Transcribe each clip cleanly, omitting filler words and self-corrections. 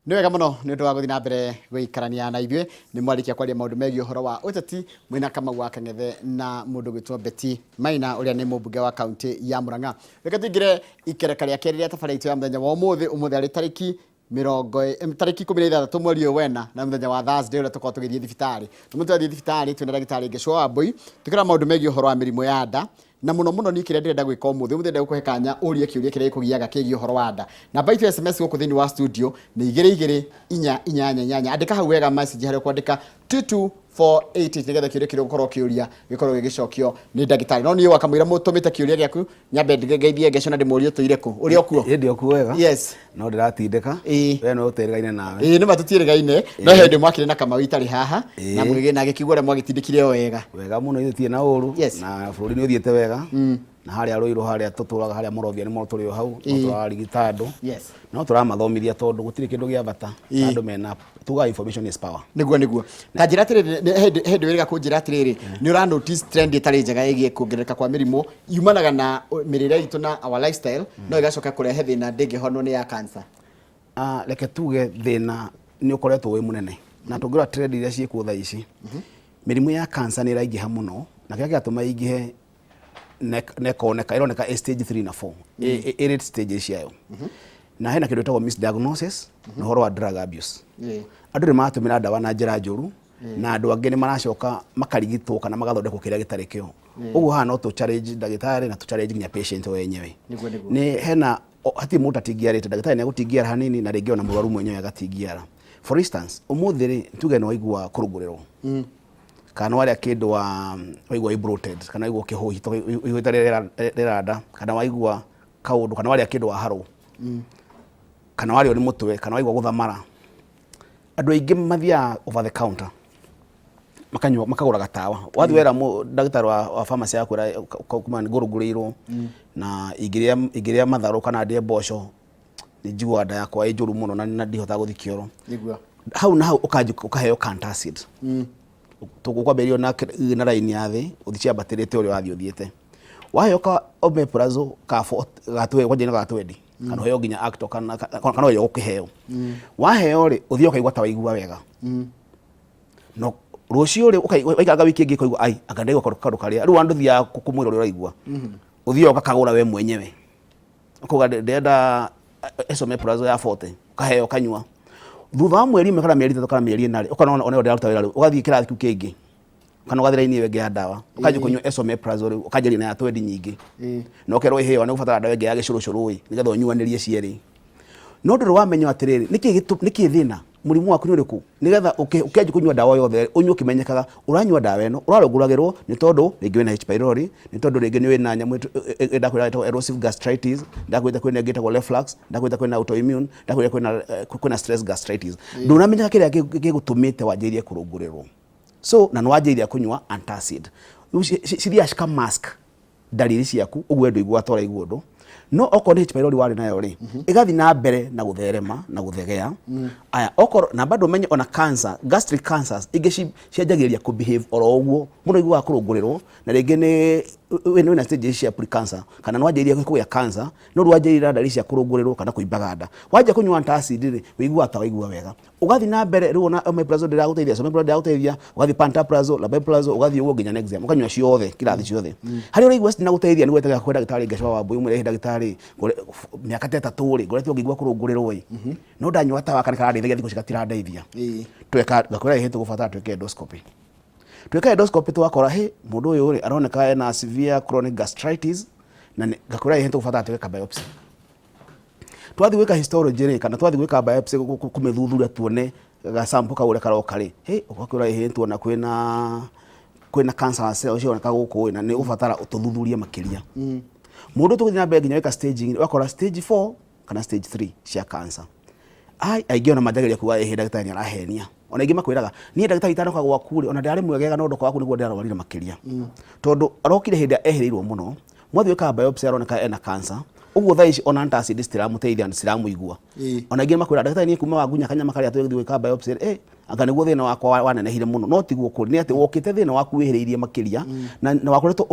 Nĩ wega mũno nĩ ũndũ wa gũthiĩ na mbere gũikarania na ithuĩ. Nĩ mwarĩkia kwaria maũndũ megiĩ ũhoro wa ũteti mwĩna Kamau wa Kang'ethe na mũndũ gwĩtwo Betty Maina ũrĩa nĩ mũmbunge wa kaunti ya Murang'a. Reke tũingĩre ikereka rĩa kerĩ rĩa tabarĩra itũ ya mũthenya wa ũmũthĩ. Ũmũthĩ arĩ tarĩki mĩrongo tarĩki 16 mweri ũyũ wena na mũthenya wa Thursday ũrĩa tũkoragwo tũgĩthiĩ thibitarĩ. Na mũthenya twathiĩ thibitarĩ twĩna ndagĩtarĩ Ngecua Wambui tũkĩrora maũndũ megiĩ ũhoro wa mĩrimũ ya nda na mũno mũno niĩ kĩrĩa ndĩrenda gwĩka ũmũthĩ, ũmũthĩ ndĩrenda gũkũhe kanya ũrie kĩũria kĩrĩa gĩkũgiaga kĩgiĩ ũhoro wa nda. Namba itũ ya SMS gũkũ thĩinĩ wa studio nĩ igĩrĩ igĩrĩ inya inyanya inyanya. Andĩka hau wega message harĩa ũkwandĩka 22488 nĩgetha kĩũria kĩrĩa ũgũkorwo ũkĩũria gĩkorwo gĩgĩcokio nĩ ndagĩtarĩ. No niĩ wakamũira mũtũmĩte kĩũria gĩaku nyambe ngeithie Ngeco na ndĩmũrie ũtũire kũ. Ũrĩ o kuo? Ĩndĩ o kuo wega. Yes. No ndĩratindĩka. Ĩĩ. We no ũterĩgaine nawe. Ĩĩ nĩ ma tũtiĩrĩgaine no hĩndĩ mwakĩrĩ na Kamau itarĩ haha na Ĩĩ. mũgĩ na gĩkiuga ũrĩa mwagĩtindĩkire o wega. Wega mũno ithuĩ tirĩ na ũru. Yes. Na bũrũri nĩ ũthiĩte wega. Na harĩa Rũirũ harĩa tũtũraga harĩa Mũrovia nĩ tũrĩ o hau. No tũrarigita andũ. Yes. No tũramathomithia tondũ gũtirĩ kĩndũ gĩa bata. Ĩĩ. Andũ mena tugaga information is power. Nĩguo nĩguo. Ta njĩra atĩrĩrĩ, hĩndĩ hĩndĩ wĩrĩga kũnjĩra atĩrĩrĩ, nĩ ũra notice trend ĩtarĩ njega ĩgiĩ kuongerereka kwa mĩrimũ yumanaga na mĩrĩre itũ na our lifestyle no ĩgacoka kũrehe thĩna ndĩngĩhonwo nĩ ya cancer. Ah, reke tuge thĩna nĩ ũkoretwo wĩ mũnene na tũngĩrora trend iria ciĩkuo thaa ici, mĩrimũ ya cancer nĩ ĩraingĩha mũno na kĩrĩa kĩratũma ĩingĩhe na ĩkoneka ĩroneka ĩ stage 3 na 4, ĩ late stages ciayo, na hena kĩndũ gĩtagwo misdiagnosis na ũhoro wa drug abuse. Andũ nĩ maratũmĩra ndawa na njĩra njũru na andũ angĩ nĩ maracoka makarigitwo kana magathondekwo kĩrĩa gĩtarĩ kĩo. Ũguo haha no tũ challenge ndagĩtarĩ na tũ challenge nginya patient wenyewe. Nĩguo nĩguo. Nĩ hena hatirĩ mũndũ ũtatingiarĩte. Ndagĩtarĩ nĩ agũtingiara hanini na rĩngĩ ona mũrwaru mwenyewe agatingiara. For instance, ũmũthĩ rĩ, tuge nĩ waigua kũrũngũrĩrwo kana warĩa kĩndũ wa waigua wĩ bloated kana waigua ũkĩhũhita ũiguĩte rĩera nda kana waigua kaũndũ kana warĩa kĩndũ waharwo kana warĩo nĩ mũtwe kana waigua gũthamara, andũ aingĩ mathiaga over the counter makanyua makagũra gatawa. Wathiĩ wera ndagĩtarĩ wa pharmacy akwĩra kuma ngũrũngũrĩirwo na ingĩrĩa ingĩrĩa matharũ kana ndĩe mboco nĩ njiguaga nda yakwa ĩ njũru mũno na ndihotaga gũthiĩ kĩoro. Hau na hau ũkanjia ũkaheo antacid. Tũgũkwambĩrĩrio na raini ya thĩ ũthiĩ ciambatĩrĩte ũrĩa ũrathiĩ ũthiĩte. Waheo ka omeprazole ka kwanjia na ga twendi kana ũheo nginya Acto kana ũrĩa ũgũkĩheo. Waheo rĩ, ũthiĩ ũkaigua ta waigua wega. No rũciũ rĩ, waikaranga wiki ĩngĩ ũkaigua ai anga ndaigua kaũndũ karĩa. Rĩu andũ thiaga kũmwĩra ũrĩa ũraigua. Ũthiaga ũgakagũra we mwenyewe. Ũkauga ndĩrenda esomeprazole ya 40, ũkaheo ũkanyua. Thutha wa mweri ũmwe kana mĩeri 3 kana mĩeri 4 rĩ, ũkona ona ndĩraruta wĩra rĩu, ũgathiĩ kĩrathi kĩu kĩngĩ kana ũgathiĩ raini ĩyo ĩngĩ ya ndawa ũkanjia kũnyua esomeprazole rĩu, ũkanjĩrĩria na ya twendi nyingĩ na ũkerwo ĩhĩo nĩ ũgũbatara ndawa ĩngĩ ya gĩcũrũcũrũ ĩ nĩgetha ũnyuanĩrie cierĩ. No ndũrĩ wamenya atĩrĩrĩ, nĩkĩ thĩna mũrimũ waku nĩ ũrĩkũ, nĩgetha ũkĩanjia kũnyua ndawa yothe ũnyue ũkĩmenyekaga ũranyua ndawa ĩno ũrarũngũragĩrwo nĩ tondũ rĩngĩ wĩna H pylori, nĩ tondũ rĩngĩ nĩ wĩna nyamũ ndakwĩra ĩtagwo erosive gastritis, ndakwĩra kwĩna ĩngĩ ĩtagwo reflux, ndakwĩra kwĩna autoimmune, ndakwĩra kwĩna stress gastritis. Ndũnamenyeka kĩrĩa gĩgũtũmĩte wanjĩrĩrie kũrũngũrĩrwo. So na nĩ wanjĩrĩria kũnyua antacid. Rĩu cithiaga cika mask ndariri ciaku ũguo we ndũiguaga ta ũraigua ũndũ. No okorwo nĩ H pylori warĩ nayo rĩ, ĩgathiĩ na mbere na gũtherema na gũthegea. Aya, okorwo na bado ũmenye ona cancer, gastric cancers ingĩ cianjagĩrĩria kũ behave oro ũguo. Mũndũ aiguaga kũrũngũrĩrwo na rĩngĩ nĩ wĩna stages cia pre-cancer kana nĩ wanjĩrĩria kũgĩa cancer no rĩu wanjĩrĩria na ndariri cia kũrũngũrĩrwo kana kũimbaga nda. Wanjia kũnyua antacid rĩ, ũiguaga ta waigua wega. Ũgathiĩ na mbere rĩu ona omeprazole ndĩragũteithia, esomeprazole ndĩragũteithia, ũgathiĩ pantoprazole, rabeprazole, ũgathiĩ ũguo nginya Nexium, ũkanyua ciothe, kirathi ciothe. Harĩa ũraigua citinagũteithia nĩguo wetagĩra kwĩ ndagĩtarĩ Ngecwa wa Wambui ũmwĩre ndagĩtarĩ mĩaka ta 3 rĩ, ngoretwo ngĩigua kũrũngũrĩrwo ĩ, no ndanyua gatawa gaka nĩkarandeithagia thikũ ici gatirandeithia. Tweka ngakwĩra ĩhĩ tũgũbatara twĩke endoscopy. Tweka endoscopy twakora hĩ mũndũ ũyũ rĩ aroneka ena severe chronic gastritis na ngakwĩra ĩhĩ tũgũbatara twĩke ka biopsy. Twathiĩ gwĩka histology rĩ, kana twathiĩ gwĩka biopsy kũmĩthuthuria tuone gasample kau ũrĩa karoka rĩ, hĩ ũgakwĩra ĩhĩ tuona kwĩna cancer cell cioneka gũkũ ĩ na nĩ ũgũbatara tũthuthurie makĩria. Mũndũ tũgũthiĩ na mbere nginya gwĩka staging ũgakora stage 4 kana stage 3 cia cancer. Ai aingĩ ona manjagĩrĩria kuga ĩhĩ ndagĩtarĩ nĩ arahenia. Ona aingĩ makwĩraga niĩ ndagĩtarĩ itanoka gwaku rĩ, ona ndĩrarĩ mwegega no ndoka gwaku nĩguo ndĩrarwarire makĩria. Tondũ arokire hĩndĩ ĩrĩa ehĩrĩirwo mũno, mwathiĩ gwĩka biopsy aroneka ena cancer, ũguo thaa ici ona antacid citiramũteithia na citiramũigua. Ona aingĩ makwĩra ndagĩtarĩ niĩ kuma wangunya kanyama karĩa tũgĩthiĩ gwĩka biopsy rĩ, anga nĩguo thĩna wakwa wanenehire mũno. No tiguo kũrĩ, nĩ atĩ wokĩte thĩna waku wĩhĩrĩirie makĩria na wakoretwo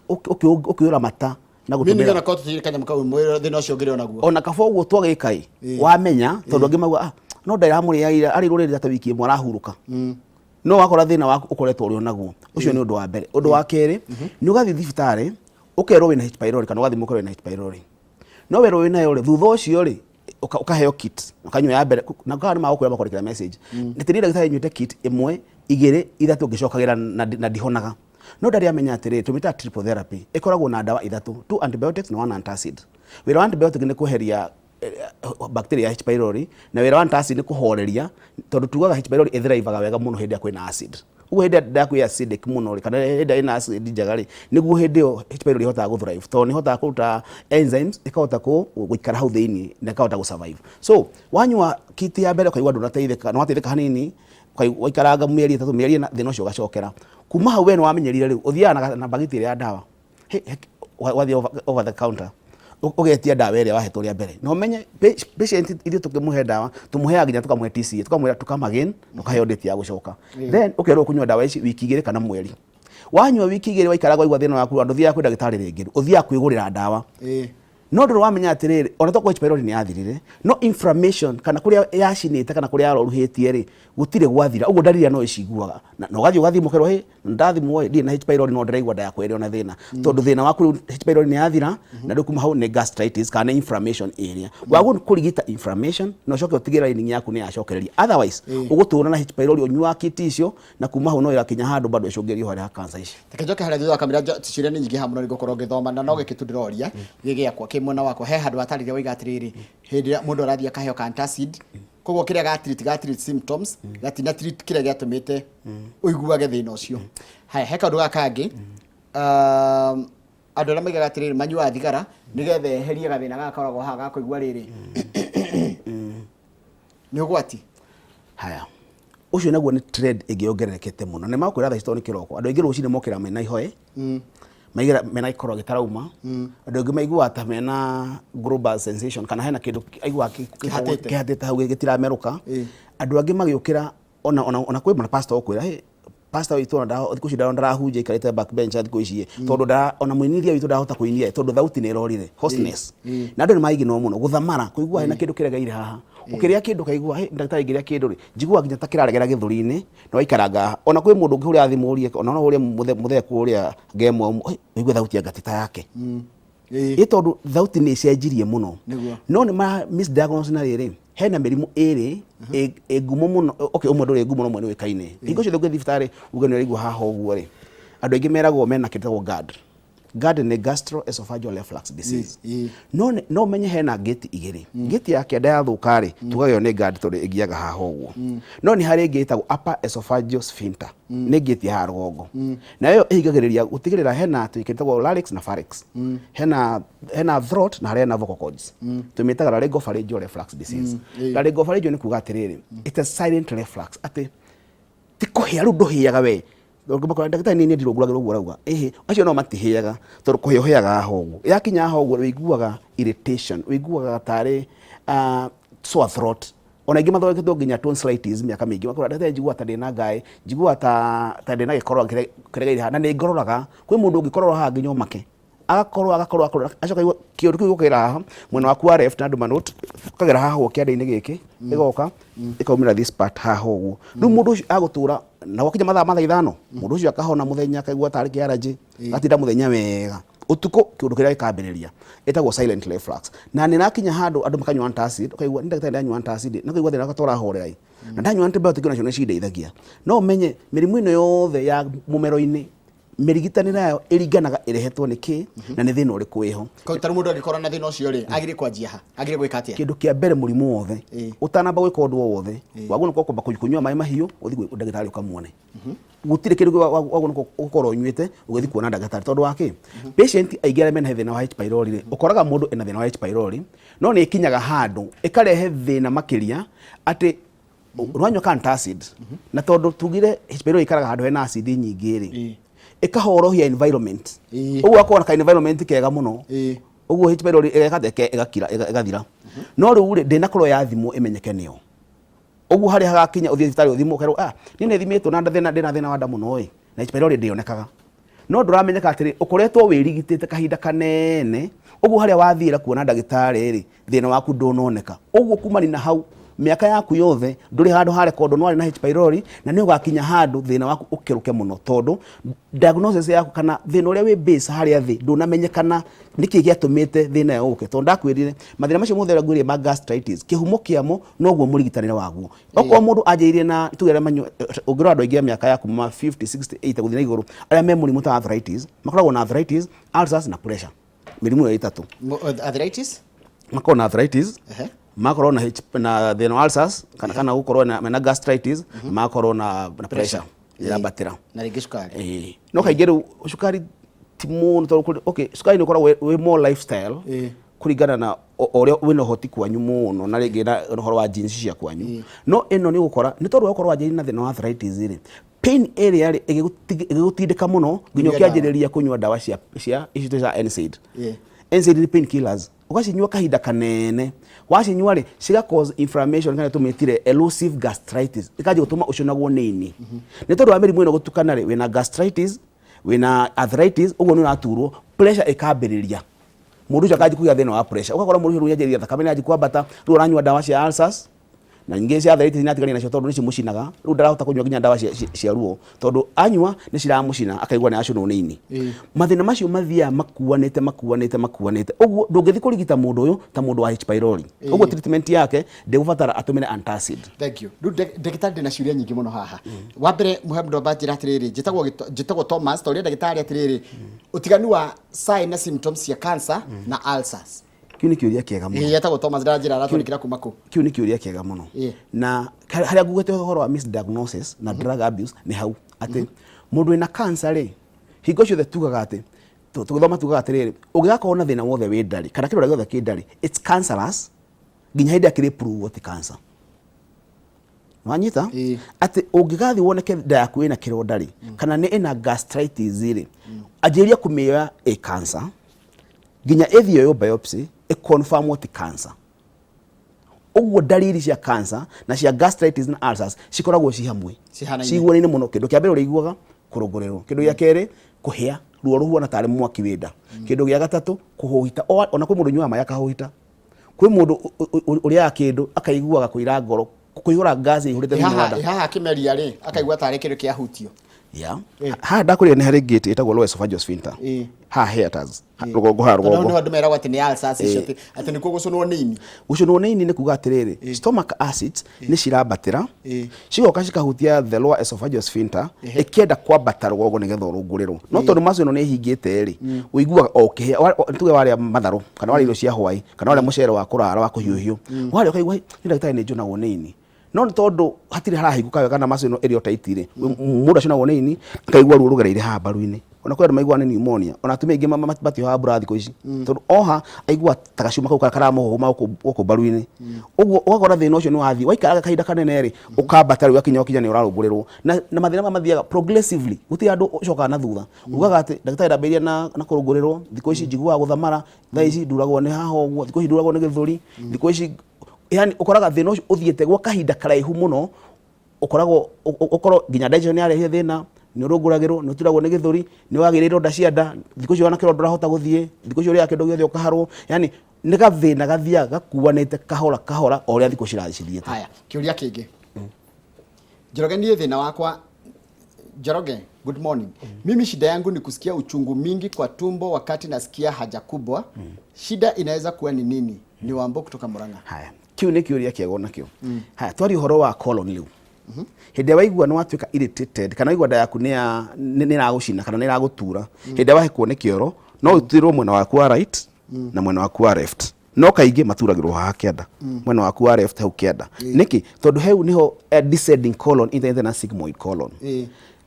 ũkĩũramata Na Mimi gũtũmĩra ona korwo tũtirĩ kanyamũ kau mwĩrĩ thĩna ũcio ũngĩrĩ onaguo. Ona kaba ũguo twagĩka ĩ, wamenya tondũ angĩ mauga, "Ah, no ndĩramũrĩaga arĩ rũrĩrĩ ta wiki ĩmwe arahurũka," no wakora thĩna waku ũkoretwo ũrĩ onaguo. Ũcio nĩ ũndũ wa mbere. Ũndũ wa kerĩ, nĩ ũgathiĩ thibitarĩ ũkerwo wĩna H pylori, kana ũgathimwo ũkerwo wĩna H pylori. No werwo wĩnayo rĩ, thutha ũcio rĩ, ũkaheo kit, ũkanyua ya mbere, na kana nĩ magũkwĩra makwandĩkĩra message atĩ niĩ ndagĩtarĩ nyuĩte kit ĩmwe, igĩrĩ, ithatũ, ngĩcokagĩra na ndihonaga. No ndarĩ amenya atĩrĩrĩ, tũmĩtaga triple therapy, ĩkoragwo na ndawa ithatũ, two antibiotics na one antacid. Wĩra wa antibiotic nĩ kweheria bacteria ya H pylori, na wĩra wa antacid nĩ kũhoreria, tondũ tugaga H pylori ĩthrivaga wega mũno hĩndĩ ĩrĩa kwĩna acid. Ũguo hĩndĩ ĩrĩa nda yaku ĩ acidic mũno rĩ, kana hĩndĩ ĩrĩa ĩna acid njega rĩ, nĩguo hĩndĩ ĩyo H pylori ĩhotaga gũ thrive, tondũ nĩ ĩhotaga kũruta enzymes, ĩkahota gũikara hau thĩinĩ na ĩkahota gũ survive. So wanyua kit ya mbere ũkaigua ndũnateithĩka, nĩ wateithĩka hanini, waikaranga mĩeri 3, mĩeri 4, thĩna ũcio ũgacokera. Kuma hau we nĩ wamenyerire rĩu, ũthiaga na mbagiti ĩrĩa ya ndawa. Wathiĩ over the counter, ũgetia ndawa ĩrĩa wahetwo rĩa mbere. Na ũmenye patient ithuĩ tũkĩmũhe ndawa, tũmũheaga nginya tũkamũhe TCA, tũkamwĩra to come again, ũkaheo date ya gũcoka. Then ũkerwo ũkũnyua ndawa ici wiki 2 kana mweri. Wanyua wiki 2 waikaraga waigua thĩna waku, ndũthiaga kwĩ ndagĩtarĩ rĩngĩ, ũthiaga kwĩgũrĩra ndawa. No ndũrĩ wamenya atĩrĩrĩ, ona tokorwo H pylori nĩ yathirire, no inflammation kana kũrĩa yacinĩte kana kũrĩa yaroruhĩtie rĩ, gũtirĩ gwathira. Ũguo ndariri no ĩciguaga. Na ũgathiĩ ũgathimwo ũkerwo, "Hĩ, ndathimwo ĩ, ndirĩ na H pylori no ndĩraigua nda yakwa ĩrĩ ona thĩna." Tondũ thĩna waku rĩu H pylori nĩ yathira, na rĩu kuma hau nĩ gastritis kana nĩ inflammation ĩrĩa. Wagwo nĩ kũrigita inflammation na ũcoke ũtigĩrĩre lining yaku nĩ yacokereria. Otherwise, ũgũtũra na H pylori ũnyuaga kit icio, na kuma hau no ĩgakinya handũ bado ĩcũngĩrĩrie ũhoro wa cancer ici. Reke njoke harĩa thutha wa kamera, ciũria nĩ nyingĩ haha mũno nĩngũkorwo ngĩthoma, na no gĩkĩ tu ndĩroria gĩ gĩakwa kĩ mwena wakwa. He handũ hatarĩria waiga atĩrĩrĩ, hĩndĩ ĩrĩa mũndũ arathiĩ akaheo ka antacid, koguo kĩrĩa ga treat, ga treat symptoms, gatina treat kĩrĩa gĩatũmĩte ũiguage thĩna ũcio. Haya, he kaũndũ gaka kangĩ, andũ arĩa maigaga atĩrĩrĩ manyuaga thigara nĩgetha eherie gathĩna gaka karagwo haha ga kũigua rĩrĩ, nĩ ũgwati? Haya, ũcio naguo nĩ trend ĩngĩ yongererekete mũno. Nĩ makwĩra thaa ici tondũ nĩ kĩroko, andũ aingĩ rũcinĩ mokĩra mena ihoe, maigĩra mena gĩkorora gĩtarauma. Andũ aingĩ maiguaga ta mena global sensation, kana hena kĩndũ aiguaga Kĩhatĩte. Kĩhatĩte hau gĩtiramerũka. Andũ angĩ magĩũkĩra ona kwĩ mana pastor ũkwĩra, "Hey, pastor witũ ona thikũ ici ndarahunjia, aikarĩte back bench thikũ ici, tondũ ona mũinithia witũ ndarahota kũinia tondũ thauti nĩ ĩrorire, hoarseness." Na andũ nĩ maiginwo mũno gũthamara, kũigua hena kĩndũ kĩregeire haha, ũkĩrĩa kĩndũ ũkaigua, "Hey, ndagĩtarĩ, ngĩrĩa kĩndũ rĩ, njiguaga nginya ta kĩraregera gĩthũri-inĩ." Na waikaranga, ona kwĩ mũndũ ũngĩ ũrĩa thimũ ũrie, ona no ũrĩa mũthee kũrĩa ngemwa, ũigue thauti anga ti ta yake. Ĩ tondũ thauti nĩ ĩcenjirie mũno. No nĩ ma misdiagnose. Na rĩrĩ, hena mĩrimũ ĩrĩ ĩ ngumo mũno. Okay, ũmwe ndũrĩ ngumo no ũmwe nĩ ũĩkaine. Hingo ciothe ũngĩthiĩ thibitarĩ uge nĩ ũraigua haha ũguo rĩ, andũ aingĩ meragwo mena kĩndũ gĩtagwo GERD. GERD nĩ gastroesophageal reflux disease. No no ũmenye hena ngĩti igĩrĩ. Ngĩti ya kĩanda yathũka rĩ, tugaga ĩyo nĩ GERD tondũ ĩgiaga haha ũguo. No nĩ harĩ ĩngĩ ĩtagwo upper esophageal sphincter, nĩ ngĩti ya haha rũgongo, na ĩyo ĩhingagĩrĩria gũtigĩrĩra hena tũikĩ twĩtagwo larynx na pharynx, hena throat na harĩa hena vocal cords. Tũmĩtaga laryngopharyngeal reflux disease. Laryngopharyngeal nĩ kuga atĩrĩrĩ, it's a silent reflux, atĩ ti kũhĩa rĩu, ndũhĩaga we. Makora, "Ndagĩtarĩ, niĩ ndirũngũragĩra ũguo." Arauga ĩhĩ, acio no matihĩaga tondũ kũhĩa ũhĩaga haha ũguo. Yakinya haha ũguo wĩiguaga irritation, wĩiguaga tarĩ sore throat. Ona ingĩ mathondeketwo nginya tonsillitis mĩaka mĩingĩ. Makora, "Ndagĩtarĩ, njiguaga ta ndĩna ngaĩ, njiguaga ta ndĩna gĩkorora kĩregeire haha na nĩ ngororaga." Kwĩ mũndũ ũngĩkorora haha nginya ũmake, agakorwo agakorwo agakorwo, acoka aigua kĩũndũ kĩu gĩũkĩra haha mwena waku wa left, na andũ manote ũkagera haha ũguo kĩande-inĩ gĩkĩ, ĩgoka ĩkaumĩra this part haha ũguo. Rĩu mũndũ ũcio agũtũra na gwakinya mathaa ma thaa 5, mũndũ ũcio akahona. Mũthenya akaigua tarĩ kĩarajĩ, agatinda mũthenya wega, ũtukũ kĩũndũ kĩrĩa gĩkambĩrĩria. Ĩtagwo silent reflux. Na nĩ rakinya handũ andũ makanyua antacid, ũkaigua, "Nĩ ndagĩtarĩ, ndanyua antacid na ũkaigua thĩna wakwa tũrahorera ĩ, na ndanyua antibiotic onacio nĩ cindeithagia." No ũmenye mĩrimũ ĩno yothe ya mũmero-inĩ, mĩrigitanĩre yayo ĩringanaga ĩrehetwo nĩ kĩ na nĩ thĩna ũrĩkũ wĩho. Koguo ta rĩu mũndũ angĩkorwo na thĩna ũcio rĩ, agĩrĩire kwanjia ha? Agĩrĩire gwĩka atĩa? Kĩndũ kĩa mbere, mũrimũ wothe, ũtanamba gwĩka ũndũ o wothe, wagĩrĩirwo nĩ kwamba kũnyua maĩ mahiũ, ũthiĩ kwĩ ndagĩtarĩ ũkamuone. Gũtirĩ kĩndũ wagĩrĩirwo nĩ gũkorwo ũnyuĩte ũgĩthiĩ kuona ndagĩtarĩ. Tondũ wa kĩ? Patient aingĩ arĩa mena thĩna wa H pylori rĩ, ũkoraga mũndũ ena thĩna wa H pylori, no nĩ ĩkinyaga handũ ĩkarehe thĩna makĩria, atĩ ũranyua ka antacid, na tondũ tugire H pylori ĩikaraga handũ hena acid nyingĩ rĩ, ĩkahorohia environment. Ũguo akorwo na ka environment kega mũno, ũguo H pylori ĩgeka atĩa? Ĩgakira, ĩgathira. No rĩu rĩ, ndĩnakorwo yathimwo ĩmenyeke nĩyo. Ũguo harĩa hagakinya ũthiĩ thibitarĩ ũthimwo, ũkerwo, "Ah, niĩ nĩ thimĩtwo na thĩna, ndĩna thĩna wa nda mũno ĩ, na H pylori ndĩonekaga." No ndũramenyeka atĩrĩ, ũkoretwo wĩrigitĩte kahinda kanene, ũguo harĩa wathiĩra kuona ndagĩtarĩ rĩ, thĩna waku ndũnoneka. Ũguo kumani na hau, mĩaka yaku yothe ndũrĩ handũ ha rekondwo nĩ warĩ na H pylori, na nĩ ũgakinya handũ thĩna waku ũkĩrũke mũno, tondũ diagnosis yaku kana thĩna ũrĩa wĩ base harĩa thĩ ndũnamenyekana nĩkĩ gĩatũmĩte thĩna ũyũ ũke. Tondũ ndakwĩrire mathĩna macio mothe ũrĩa ngwĩrire ma gastritis, kĩhumo kĩamo noguo mũrigitanĩre waguo. Okorwo mũndũ anjĩrĩirie na tuge arĩa manyua, ũngĩrora andũ aingĩ a mĩaka ya kuma 50, 60, 80 gũthiĩ na igũrũ, arĩa me mũrimũ ta arthritis, makoragwo na arthritis, ulcers na pressure. Mĩrimũ ĩyo ĩtatũ. Arthritis? Makoragwo na arthritis, magakorwo na H, na thĩna wa ulcers, kana gũkorwo na gastritis, magakorwo na pressure ĩrambatĩra. Na rĩngĩ cukari. Ĩĩ. No kaingĩ rĩu cukari ti mũno tondũ okay, cukari nĩ ũkoragwo wĩ more lifestyle kũringana na ũrĩa wĩna ũhoti kwanyu mũno na rĩngĩ na ũhoro wa genes cia kwanyu. No ĩno nĩ ũgũkora nĩ tondũ wa gũkorwo wanjĩrĩirie na thĩna wa arthritis rĩ, pain ĩrĩa rĩ ĩgĩgũtindĩka mũno nginya Kũnyua ndawa. ũkĩanjĩrĩria kũnyua ndawa cia ici twĩtaga NSAID. NSAID nĩ pain killers, ũgacinyua kahinda kanene, wacinyua rĩ ciga cause inflammation kana tũmĩtire erosive gastritis, ĩkanjia gũtũma ũcũnagwo nĩ ini. Nĩ tondũ wa mĩrimũ ĩno gũtukana rĩ, wĩna gastritis, wĩna arthritis, ũguo nĩ ũraturwo, pressure ĩkambĩrĩria, mũndũ ũcio akanjia kũgĩa thĩna wa pressure, ũgakora mũndũ ũcio rĩu nĩanjĩrĩria thakame nĩyanjia kwambata, rĩu aranyua ndawa cia ulcers na nyingĩ cia arthritis nĩatigania nacio tondũ nĩcimũcinaga, rĩu ndarahota kũnyua nginya ndawa cia ruo tondũ anyua nĩciramũcina akaigua nĩaracũnwo nĩ ini. Mathĩna macio mathiaga makuanĩte makuanĩte makuanĩte, ũguo ndũngĩthiĩ kũrigita mũndũ ũyũ ta mũndũ wa H pylori, ũguo treatment yake ndĩgũbatara atũmĩre antacid. Thank you. Rĩu ndagĩtarĩ ndĩna ciũria nyingĩ mũno haha. Wa mbere mũhe mũndũ amba njĩra atĩrĩrĩ, njĩtagwo Thomas, ta ũrĩa ndagĩtarĩ atĩrĩrĩ, ũtiganu wa sign na symptoms cia cancer na ulcers. Kĩu nĩ kĩũria kĩega mũno. Ĩĩ, etagwo Thomas, ndĩranjĩra aratwandĩkĩra kuma kũ? Kĩu nĩ kĩũria kĩega mũno. Na harĩa ngugĩte ũhoro wa misdiagnosis na drug abuse nĩ hau atĩ mũndũ wĩna cancer rĩ, hingo ciothe tugaga atĩ tũgĩthoma tugaga atĩrĩrĩ, ũngĩgakorwo na thĩna wothe wĩ nda rĩ, kana kĩronda gĩothe kĩ nda rĩ, it's cancerous nginya hĩndĩ ĩrĩa kĩrĩ prove ti cancer. Wanyita? Atĩ ũngĩgathiĩ woneke nda yaku ĩna kĩronda rĩ, kana nĩ ĩna gastritis rĩ, anjĩrĩria kũmĩoya ĩ cancer nginya ĩthiĩ yoywo biopsy ĩ confirm ti cancer. Ũguo ndariri cia cancer na cia gastritis na ulcers cikoragwo ci hamwe, Cihanaine. ciguanaine mũno. Kĩndũ kĩa mbere ũrĩiguaga kũrũngũrĩrwo, kĩndũ gĩa kerĩ kũhĩa, ruo rũhuana tarĩ mwaki wĩ nda, kĩndũ gĩa gatatũ kũhũhita. Ona kwĩ mũndũ ũnyuaga maĩ akahũhita, kwĩ mũndũ ũrĩaga kĩndũ akaiguaga kũira ngoro, kũihũra gas ĩihũrĩte thĩinĩ wa nda. Haha kĩmeria rĩ, akaigua tarĩ kĩndũ kĩahutio. Haha ndakwĩrire nĩ harĩ gate ĩtagwo lower esophageal sphincter. Haha hiatus, rũgongo haha Tondũ rũgongo. nĩho andũ meragwo atĩ nĩ ulcers icio, atĩ nĩkuo gũcũnwo nĩ ini. Gũcũnwo nĩ ini nĩ kuga atĩrĩrĩ, stomach acids nĩ cirambatĩra, cigoka cikahutia the lower esophageal sphincter, ĩkĩenda kwambata rũgongo nĩgetha ũrũngũrĩrwo. No tondũ muscle ĩno nĩ ĩhingĩte rĩ, ũiguaga o ũkĩhĩa. Tuge warĩa matharũ, kana warĩa irio cia hwaĩ, kana warĩa mũcere wa kũrara wa kũhiũhio, warĩa ũkaigua, nĩ ndagĩtarĩ nĩ njũnagwo nĩ ini. No nĩ tondũ hatirĩ harahingũka wega na muscle ĩno ĩrĩ o tight rĩ, mũndũ acinagwo nĩ ini, akaigua ruo rũgereire haha mbaru-inĩ. Ona kwĩ andũ maiguaga nĩ pneumonia, ona atumia aingĩ matiohaga mbura thikũ ici, tondũ oha aigua ta gacuma kau karamũhũma gũkũ mbaru-inĩ. Ũguo ũgakora thĩna ũcio nĩ wathiĩ, waikara kahinda kanene rĩ, ũkambata rĩu ũgakinya ũkinya nĩ ũrarũngũrĩrwo. Na mathĩna maya mathiaga progressively, gũtirĩ handũ ũcokaga na thutha. Ugaga atĩ ndagĩtarĩ ndambĩrĩria na kũrũngũrĩrwo, thikũ ici njiguaga gũthamara, thaa ici nduragwo nĩ haha ũguo, thikũ ici nduragwo nĩ gĩthũri, thikũ ici, yani ũkoraga thĩna ũcio ũthiĩte gwa kahinda karaihu mũno, ũkoragwo ũkorwo nginya digestion yarehire thĩna, nĩ ũrũngũragĩrwo, nĩ ũturagwo nĩ gĩthũri, nĩ wagĩire ironda cia nda, thikũ icio ona kĩronda ndũrahota gũthiĩ, thikũ icio ũrĩaga kĩndũ gĩothe ũkaharwo, yani nĩ gathĩna gathiaga gakuanĩte kahora kahora o ũrĩa thikũ cirathiĩ cithiĩte. Haya, kĩũria kĩngĩ. Njoroge, niĩ thĩna wakwa, Njoroge, good morning. Mimi shida yangu ni kusikia uchungu mingi kwa tumbo wakati nasikia haja kubwa. Shida inaweza kuwa ni nini? Ni Wambo kutoka Murang'a. Haya, kĩu nĩ kĩũria kĩega onakĩo. Haya, twarie ũhoro wa colon rĩu. Hĩndĩ ĩrĩa waigua nĩ watuĩka irritated, kana waigua nda yaku nĩ ĩragũcina kana nĩ ĩragũtura, hĩndĩ ĩrĩa wahĩkwo nĩ kĩoro, no ũturĩrwo mwena waku wa right na mwena waku wa left. No kaingĩ maturagĩrwo haha kĩanda, mwena waku wa left hau kĩanda. Nĩkĩ? Tondũ hau nĩho descending colon ĩnyitanĩte na sigmoid colon.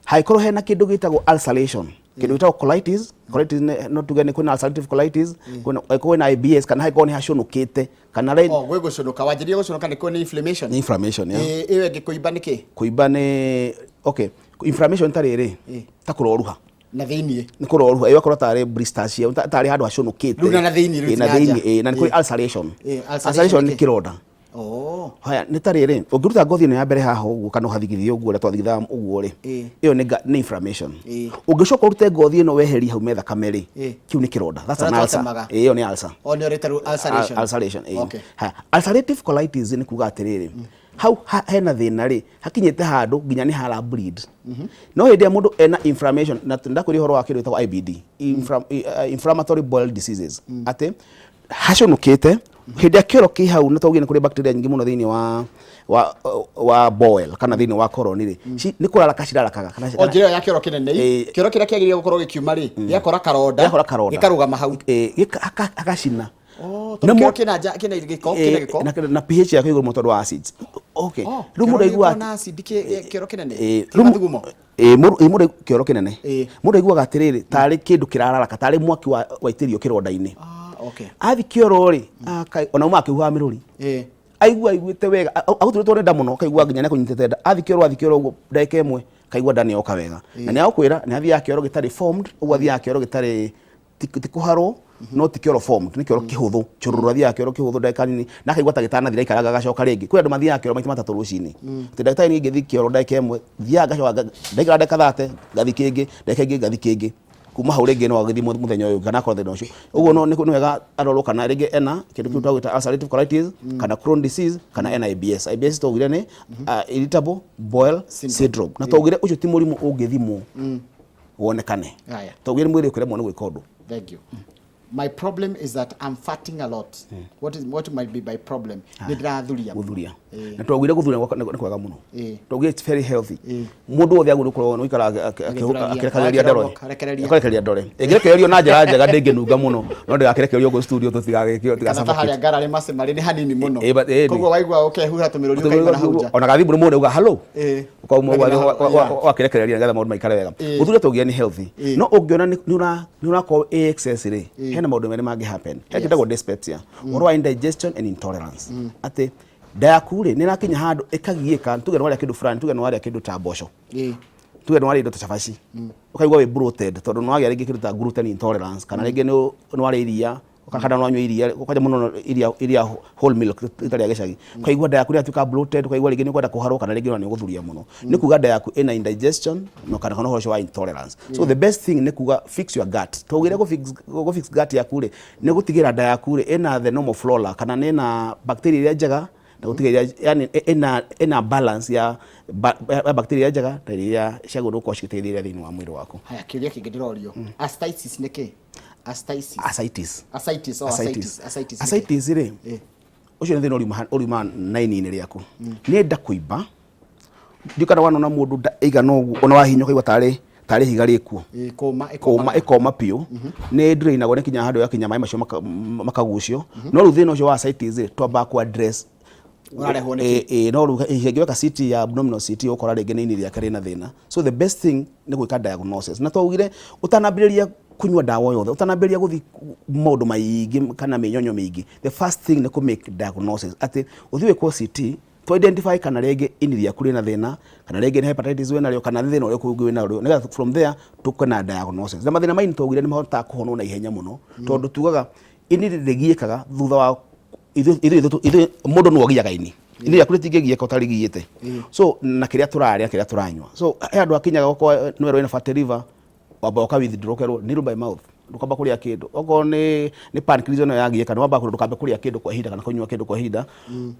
Hangĩkorwo hena kĩndũ gĩtagwo ulceration, kĩndũ gĩtagwo colitis, colitis no tuge nĩ kwĩna ulcerative colitis, angĩkorwo kwĩna IBS, kana hangĩkorwo nĩ hacũnũkĩte, kana Oh, gwĩ gũcũnũka, wanjĩrĩria gũcũnũka nĩ nĩ inflammation. Nĩ inflammation, yeah. Ĩyo ĩngĩ kũimba nĩ kĩ? Kũimba nĩ, okay, inflammation ta rĩrĩ, ta kũroruha. Na thĩiniĩ. Nĩ kũroruha, ĩgakorwo tarĩ blisters cia, tarĩ handũ hacũnũkĩte. Rĩu na thĩiniĩ, rĩu Na ti na nja. thĩiniĩ, na nĩ kũrĩ ulceration. Ulceration Ulceration nĩ nĩ kĩ? kĩronda. Oh. Haya, nĩ ta rĩrĩ, ũngĩruta ngothi ĩno ya mbere haha ũguo kana ũhathigithie ũguo ũrĩa twathigithaga ũguo rĩ, ĩyo nĩ inflammation. Ũngĩcoka ũrute ngothi ĩno weherie hau me thakame rĩ, kĩu nĩ kĩronda. That's an Tũrĩa ulcer. twatemaga. Ĩĩ, ĩyo nĩ ulcer. O nĩ ũrĩte rĩu ulceration. Ulceration, ĩĩ. Okay. Haya, ulcerative colitis nĩ kuga atĩrĩrĩ, hau hena thĩna rĩ, hakinyĩte handũ nginya nĩ hara bleed. No hĩndĩ ĩrĩa mũndũ ena inflammation, na ndakwĩra ũhoro wa kĩndũ gĩtagwo IBD, inflammatory bowel diseases, atĩ haconũkĩte hĩndĩ ĩrĩa kĩoro kĩ hau, na twaugire nĩ kũrĩ bacteria nyingĩ mũno thĩinĩ wa bowel kana thĩinĩ wa colon rĩ, nĩ kũraraka cirarakaga kana O njĩra ĩyo ya kĩoro kĩnene, kĩoro kĩrĩa kĩagĩrĩire gũkorwo gĩkiuma rĩ, gĩakora karonda, gĩakora karonda, gĩkarũgama hau. Hagacina. Oh, Na tondũ kĩoro kĩna nja, kĩna gĩko, kĩna gĩko. Na pH yakĩo igũrũ mũno tondũ wa acids. Okay. Oh, Rĩu mũndũ kĩoro aiguaga gĩkoragwo na acid, kĩoro kĩnene? Kĩ rĩu mathugumo? Mũndũ kĩoro kĩnene. Mũndũ aiguaga atĩrĩrĩ, tarĩ kĩndũ kĩrararaka, tarĩ mwaki waitĩrio kĩronda-inĩ. Ah, okay. Athi kĩoro rĩ, ona uma akĩhuhaga mĩrũri. Aigua aiguĩte wega, agũturĩtwo nĩ nda mũno, akaigua nginya nĩakũnyitĩte nda. Athi kĩoro, athi kĩoro ũguo ndagĩka ĩmwe, akaigua nda nĩyoka wega. Na nĩagũkwĩra, nĩ athiaga kĩoro gĩtarĩ formed, ũguo athiaga kĩoro gĩtarĩ ti kũharwo, no ti kĩoro formed, nĩ kĩoro kĩhũthũ. Chũrũrũ athiaga kĩoro kĩhũthũ ndagĩka nini, na akaigua ta gĩtanathira aikaraga agacoka rĩngĩ. Kwĩ andũ mathiaga kĩoro maita matatũ rũcinĩ. Atĩ ndagĩtarĩ niĩ ingĩthiĩ kĩoro ndagĩka ĩmwe, thiaga ngacoka ndaikara ndagĩka 30, ngathiĩ kĩngĩ, ndagĩka ĩngĩ ngathiĩ kĩngĩ. Kuma hau rĩngĩ no agĩthiĩ mũthenya ũyũ ũngĩ kana akorwo thĩna ũcio. Ũguo no nĩ wega arorwo kana rĩngĩ ena kĩndũ kĩu twagwĩta ulcerative colitis, kana Crohn disease, kana ena IBS. IBS twaugire nĩ irritable bowel syndrome. Na twaugire ũcio ti mũrimũ ũngĩthimwo wonekane. Haya. Twaugire mwĩrĩ ũkĩremwo nĩ gwĩka ũndũ. Thank you. My problem is that I'm farting a lot. What might be my problem? Nĩ ndĩrathuria. Gũthuria. Na twaugire gũthuria nĩ kwega mũno. Twaugire it's very healthy. Mũndũ wothe agĩrĩirwo gũkorwo nĩ gũikara Agĩthuragia. akĩrekagĩrĩria ndore. Rekereria. Akarekereria ndore. Ĩngĩrekererio na njĩra njega ndĩngĩnunga mũno, no ndĩgakĩrekererio gũkũ studio tũtigagĩkĩo Kana ta harĩa ngararĩ macemarĩ nĩ hanini mũno. But, Koguo waigua ũkehuha tũmĩrũri ũkaigua na hau nja. Ona gathimũ nĩ mũndũ auga hello. Ũkauma Ũgathiĩ na hau, yeah. wakĩrekereria nĩgetha maũndũ maikare wega. Gũthuria twaugire nĩ healthy. No ũngĩona nĩ ũrakorwo ĩ excess rĩ, hena maũndũ merĩ mangĩ happen. He kĩndũ gĩtagwo dyspepsia. Ũhoro wa indigestion and intolerance. Atĩ nda yaku rĩ, nĩ ĩrakinya handũ ĩkagiĩka, tuge nĩ warĩa kĩndũ fulani, tuge nĩ warĩa kĩndũ ta mboco. Tuge nĩ warĩa indo ta cabaci. Ũkaigua wĩ bloated tondũ nĩ wagĩa rĩngĩ kĩndũ ta gluten intolerance, kana rĩngĩ nĩ warĩa iria, kana nĩ wanyua iria, kwanja mũno iria whole milk rĩtarĩ rĩa gĩcagi. Ũkaigua nda yaku nĩ yatuĩka bloated, ũkaigua rĩngĩ nĩ ũkwenda kũharwo kana rĩngĩ ona nĩ ũgũthuria mũno. Nĩ kuga nda yaku ĩna indigestion no kana ũhoro ũcio wa intolerance. So the best thing nĩ kuga fix your gut. Twaugire gũ fix gut yaku rĩ, nĩ gũtigĩra nda yaku rĩ ĩna the normal flora, kana nĩ ĩna bacteria iria njega, na gũtigĩrĩra yani ĩna balance ya bacteria iria njega na iria ciagĩrĩirwo gũkorwo cigĩteithĩrĩria thĩinĩ wa mwĩrĩ waku. Haya, kĩũria kĩngĩ ndĩrorio. Ascites nĩ kĩ? Ascites. Ascites. Ascites, oh, Ascites. ascites. Ascites nĩ kĩ? Ascites rĩ, ũcio nĩ thĩna ũriuma naini-inĩ rĩaku. Nĩ nda kũimba. Ndiũĩ kana wanona mũndũ nda ĩigana ũguo, ona wahihinya ũkaigua tarĩ ihiga rĩkuo. Kũma, Kũma, ĩkomaga. ĩkoma biũ. Nĩ drainagwo nĩ kinya handũ yakinya maĩ macio makagucio. No rĩu thĩna ũcio wa ascites rĩ, twambaga kũ address. Ũrarehwo nĩ kĩ? No rĩu hihi angĩweka CT ya abdominal CT ũkora rĩngĩ nĩ ini rĩake rĩna thĩna. So the best thing nĩ gwĩka diagnosis. Na twaugire ũtanambĩrĩria kũnyua ndawa yothe, ũtanambĩrĩria gũthiĩ maũndũ maingĩ kana mĩnyonyo mĩingĩ, the first thing nĩ kũ make diagnosis. Atĩ ũthiĩ wĩkwo CT, to identify kana rĩngĩ ini rĩaku rĩna thĩna, kana rĩngĩ nĩ hepatitis wĩna rĩo, kana nĩ thĩna ũrĩkũ ũngĩ wĩna rĩo, nĩgetha from there tũke na diagnosis. Na mathĩna ma ini twaugire nĩ mahotaga kũhonwo na ihenya mũno, tondũ tugaga ini rĩrĩgiĩkaga thutha wa ithuĩ mũndũ nĩwe ũgiaga ini. Ini rĩaku rĩtingĩgiĩka ũtarĩgiĩte. So na kĩrĩa tũrarĩa, kĩrĩa tũranyua. So he andũ akinyaga okorwo nĩ werwo wĩna fatty liver, wamba ũka withdraw ũkerwo nil by mouth, ndũkamba kũrĩa kĩndũ. Okorwo nĩ pancreas ĩno yagiĩka, nĩ wamba ndũkambe kũrĩa kĩndũ kwa ihinda kana kũnyua kĩndũ kwa ihinda,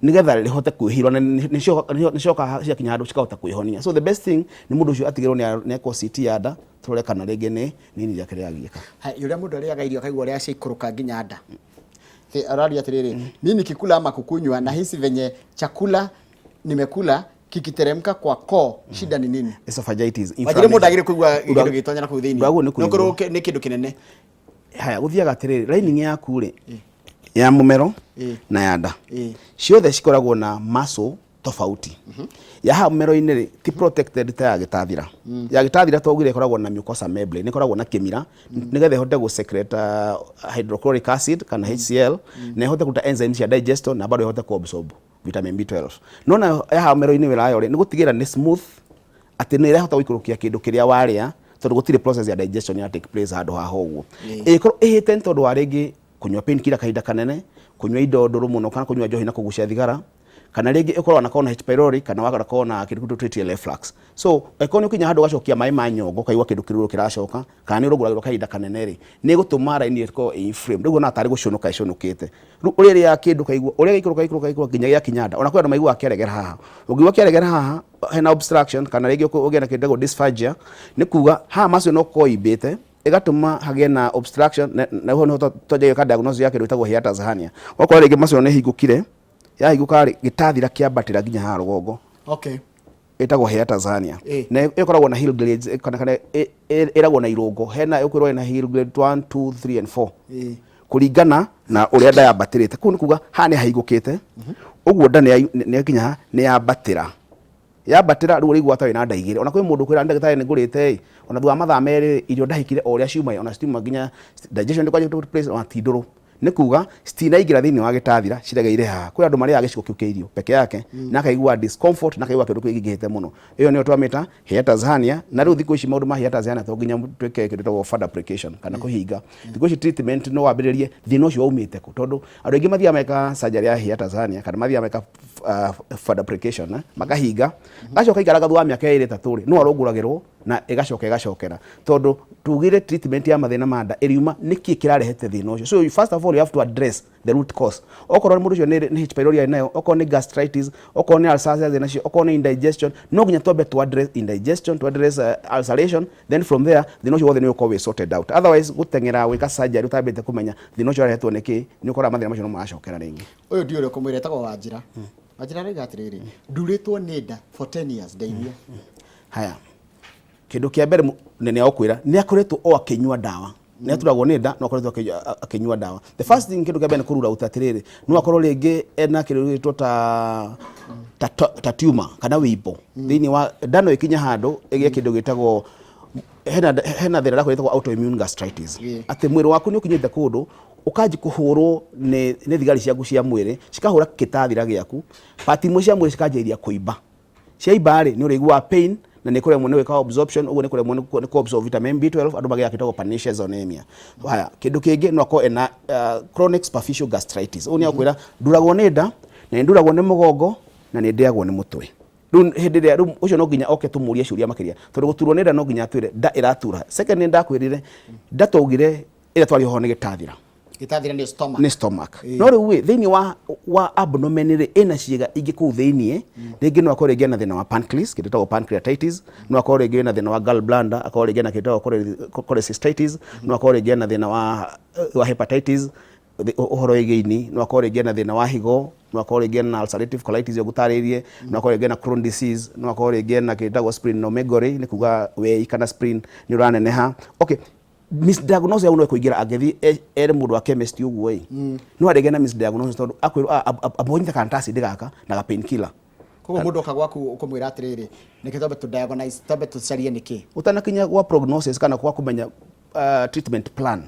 nĩgetha rĩhote kwĩhirwo, na nĩcioka ciakinya handũ cikahota kwĩhonia. So the best thing nĩ mũndũ ũcio atigĩrwo nĩ ekwo CT ya nda, tũrore kana rĩngĩ nĩ ini rĩake rĩragiĩka. Hai, ũrĩa mũndũ arĩaga irio akaigua ũrĩa ciaikũrũka nginya nda. Araria atĩrĩrĩ, mimi nikikula ama kukunywa nahisi venye chakula nimekula kikiteremka kwa koo, shida ni nini? Esophagitis, Wanjĩrĩ mũndũ inflammation. agĩrĩire kũigua kĩndũ gĩgĩtonya na kũu thĩinĩ. Ndwagĩrĩirwo nĩ kũigua. No korwo nĩ kĩndũ kĩnene. Haya, gũthiaga atĩrĩrĩ, lining yaku rĩ, ya mũmero na ya nda. Ciothe cikoragwo na muscle tofauti. Ya haha mũmero-inĩ rĩ, ti protected ta ya gĩtathira. Ya gĩtathira twaugire ĩkoragwo na mucosa membrane, ĩkoragwo na kĩmira, nĩgetha ĩhote gũ secrete hydrochloric acid kana HCl, na ĩhote kũruta enzymes cia digestion na bado ĩhote kũ absorb vitamin B12. No nayo ya haha mũmero-inĩ wĩra wayo rĩ, nĩ gũtigĩrĩra nĩ smooth, atĩ nĩ ĩrahota gũikũrũkia kĩndũ kĩrĩa warĩa, tondũ gũtirĩ process ya digestion ya take place handũ haha ũguo. Ĩngĩkorwo ĩhĩte nĩ tondũ wa rĩngĩ kũnyua painkiller kahinda kanene, kũnyua indo ndũrũ mũno, kana kũnyua njohi na kũgucia thigara, Kana rĩngĩ ĩkorwo wanakorwo na H pylori, kana wanakorwo na kĩndũ kĩu twĩtire reflux. So angĩkorwo nĩ ũkinya handũ ũgacokia maĩ ma nyongo, ũkaigua kĩndũ kĩrũrũ kĩracoka, kana nĩ ũrũngũragĩrwo kahinda kanene rĩ, nĩ ĩgũtũma raini ĩkorwo ĩ inflamed. Rĩu ũhonaga tarĩ gũcũnũka ĩcũnũkĩte. Rĩu ũrĩrĩaga kĩndũ ũkaigua ũrĩa gĩikũrũka gĩikũrũka gĩikũrũka nginya gĩakinya nda. Ona kwĩ andũ maiguaga kĩaregera haha. Ũngĩigua kĩaregera haha hena obstruction, kana rĩngĩ ũgĩe na kĩndũ gĩtagwo dysphagia, nĩ kuga haha macio no gũkorwo ĩimbĩte, ĩgatũma hagĩe na obstruction, na ho nĩho twanjagia gwĩka diagnosis ya kĩndũ gĩtagwo hiatus hernia. Ũgakora rĩngĩ macio nĩ ĩhingũkire, yahingũka rĩ, gĩtathira kĩambatĩra nginya haha rũgongo. Ĩtagwo hiatus hernia. Na ĩkoragwo na hill grades, kana ĩragwo na irũngo. Hena ĩkwĩrwo ĩna hill grade 1, 2, 3 and 4. Kũringana na ũrĩa nda yambatĩrĩte. Kũu nĩ kuga haha nĩ hahingũkĩte, ũguo nda nĩ yakinya haha, nĩ yambatĩra. Yambatĩra rĩu ũrĩigua ta wĩna nda igĩrĩ. Ona kwĩ mũndũ ũkwĩra ndagĩtarĩ nĩ ngũrĩte ĩ, ona thutha wa mathaa merĩ irio ndahĩkire o ũrĩa ciuma ĩ, ona citiuma nginya digestion ndĩkwanjia take place, ona ti ndũrũ. Nĩ kuga citinaingĩra thĩinĩ wa gĩtathira, ciregeire haha. Kwĩ andũ marĩaga gĩciko kĩu kĩa irio peke yake, na akaigua discomfort, na akaigua kĩndũ kĩu kĩingĩhĩte mũno. Ĩyo nĩyo twamĩta hiatus hernia. Na rĩu thikũ ici maũndũ ma hiatus hernia to nginya twĩke kĩndũ gĩtagwo fundoplication kana kũhinga. Thikũ ici treatment no wambĩrĩrie thĩna ũcio waumĩte kũ, tondũ andũ aingĩ mathiaga meka surgery ya hiatus hernia, kana mathiaga meka fundoplication, makahinga, gacoka ikaraga thutha wa mĩaka ĩrĩ ĩtatũ rĩ, no arũngũragĩrwo na ĩgacoka ĩgacokera, tondũ tugire treatment ya mathĩna ma nda ĩriuma nĩkĩ kĩrarehete thĩna ũcio. So first of all you have to address the root cause. Okorwo mũndũ ũcio nĩ H pylori arĩ nayo, okorwo nĩ gastritis, okorwo nĩ ulcers arĩ nacio, okorwo nĩ indigestion, no nginya twambe tu address indigestion, tu address ulceration, then from there thĩna ũcio wothe nĩ ũgũkorwo wĩ sorted out. Otherwise gũteng'era gwĩka surgery ũtambĩte kũmenya thĩna ũcio ũrarehetwo nĩ kĩ, nĩ ũkoraga mathĩna macio no maracokera rĩngĩ. Ũyũ ndiũĩ ũrĩa ũkũmwĩra, etagwo Wanjĩra. Wanjĩra arauga atĩrĩrĩ, ndurĩtwo nĩ nda for 10 years, ndeithia. Haya, kĩndũ kĩa mbere nĩ nĩ nĩ akoretwo o akĩnyua ndawa, nĩ aturagwo nĩ nda, no akoretwo akĩnyua ndawa. The first thing, kĩndũ kĩa mbere nĩ kũrura out atĩrĩrĩ, no akorwo rĩngĩ ena kĩndũ gĩtwo ta tumor kana wĩimbo thĩinĩ wa nda. No ĩkinye handũ ĩgĩe kĩndũ gĩtagwo hena thĩna ũrakwo wĩtagwo autoimmune gastritis, atĩ mwĩrĩ waku nĩ ũkinyĩte kũndũ ũkanji kũhũrwo nĩ thigari ciaku cia mwĩrĩ, cikahũra gĩtathira gĩaku, part imwe cia mwĩrĩ cikanjĩrĩria kũimba. Ciaimba rĩ, nĩ ũrĩiguaga pain na nĩ kũremwo nĩ gwĩka absorption. Ũguo nĩ kũremwo nĩ kũ absorb vitamin B12, andũ magĩaga kĩtagwo pernicious anemia. Haya, kĩndũ kĩngĩ no akorwo ena chronic superficial gastritis. Ũguo nĩ akwĩra nduragwo nĩ nda, na nĩ nduragwo nĩ mũgongo, na nĩ ndĩagwo nĩ mũtwe. Rĩu hĩndĩ ĩrĩa rĩu ũcio no nginya oke tũmũrie ciũria makĩria, tondũ gũturwo nĩ nda no nginya atwĩre nda ĩratura. Second, nĩ ndakwĩrire nda twaugire ĩrĩa twaria ũhoro nĩ gĩtathira. Gĩtathira nĩ stomach. Nĩ stomach. No rĩu ĩ thĩinĩ wa abdomen rĩ, ĩna ciĩga ingĩ kũu thĩinĩ. Rĩngĩ no akorwo rĩngĩ ena thĩna wa pancreas, kĩndũ gĩtagwo pancreatitis, no akorwo rĩngĩ ena thĩna wa gallbladder, akorwo rĩngĩ ena kĩndũ gĩtagwo cholecystitis, no akorwo rĩngĩ ena thĩna wa hepatitis, ũhoro wĩgiĩ ini, no akorwo rĩngĩ ena thĩna wa higo, no akorwo rĩngĩ ena ulcerative colitis ũguo ngũtarĩirie, no akorwo rĩngĩ ena Crohn disease, no akorwo rĩngĩ ena kĩndũ gĩtagwo splenomegaly, nĩ kuga wei kana spleen nĩ ũraneneha. Okay, misdiagnosis yau no ĩkũingĩra angĩthiĩ ere mũndũ wa chemist ũguo ĩ, no arĩgĩa na misdiagnosis, tondũ akwĩrwo ambonyite ka antacid gaka na ga painkiller. Koguo mũndũ oka gwaku ũkũmwĩra atĩrĩrĩ, nĩkĩ twambe tũ diagnose, twambe tũcarie nĩkĩ. Ũtanakinya gwa prognosis kana gwa kũmenya treatment plan,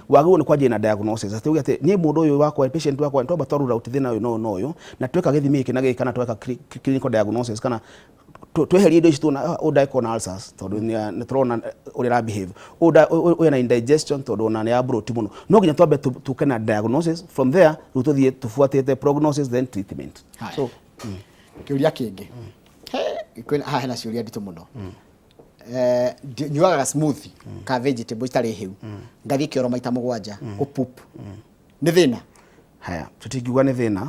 wagĩrĩirwo nĩ kwanjia na diagnosis, atĩ uge atĩ niĩ mũndũ ũyũ wakwa, patient wakwa, twamba twarura out thĩna ũyũ na ũyũ na ũyũ, na tweka gĩthimi gĩkĩ na gĩkĩ, kana tweka clinical diagnosis, kana tweherie indo ici tuona ũyũ ndagĩkorwo na ulcers, tondũ nĩ tũrona ũrĩa ara behave, ũyũ ena indigestion, tondũ ona nĩ ya bloat mũno. No nginya twambe tũke na diagnosis, from there rĩu tũthiĩ tũbuatĩte prognosis, then treatment. Haya. So Kĩũria kĩngĩ. He, kwĩna haha hena ciũria nditũ mũno. Nyuaga smoothie ka vegetable itarĩ hĩu, ngathiĩ kĩoro maita 7 kũ poop, nĩ thĩna? Haya, tũtingiuga nĩ thĩna,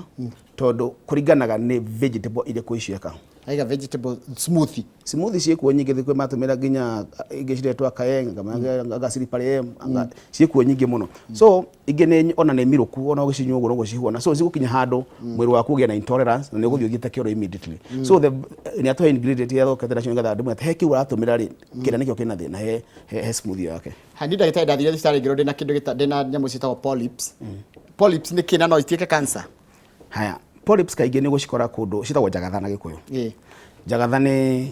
tondũ kũringanaga nĩ vegetable irĩkũ icio eka. Aiga vegetable smoothie. Smoothie ciĩkuo nyingĩ, thikũ matũmĩra nginya ingĩ ciretwo kaeng, anga Slippery, anga ciĩkuo nyingĩ mũno. So ingĩ nĩ ona nĩ mirũku, ona ũgĩcinyua ũguo noguo cihuana. So cigũkinya handũ mwĩrĩ waku ũgĩe na intolerance na nĩ ũgũthiĩ ũthiĩte kĩoro immediately. So the nĩ atũhe ingredient iria thokete nacio, nĩgetha andũ he kĩu aratũmĩra rĩ, kĩrĩa nĩkĩo kĩna thĩna he smoothie yake. Ha, ni ndagĩtarĩ, ndathire thibitarĩ ngĩrwo ndĩna kĩndũ ndĩna nyamũ ciĩtagwo polyps. Polyps nĩ kĩ, na no ituĩke cancer? Haya, polyps kaingĩ nĩ ũgũcikora kũndũ citagwo njagatha na Gĩkũyũ. Njagatha nĩ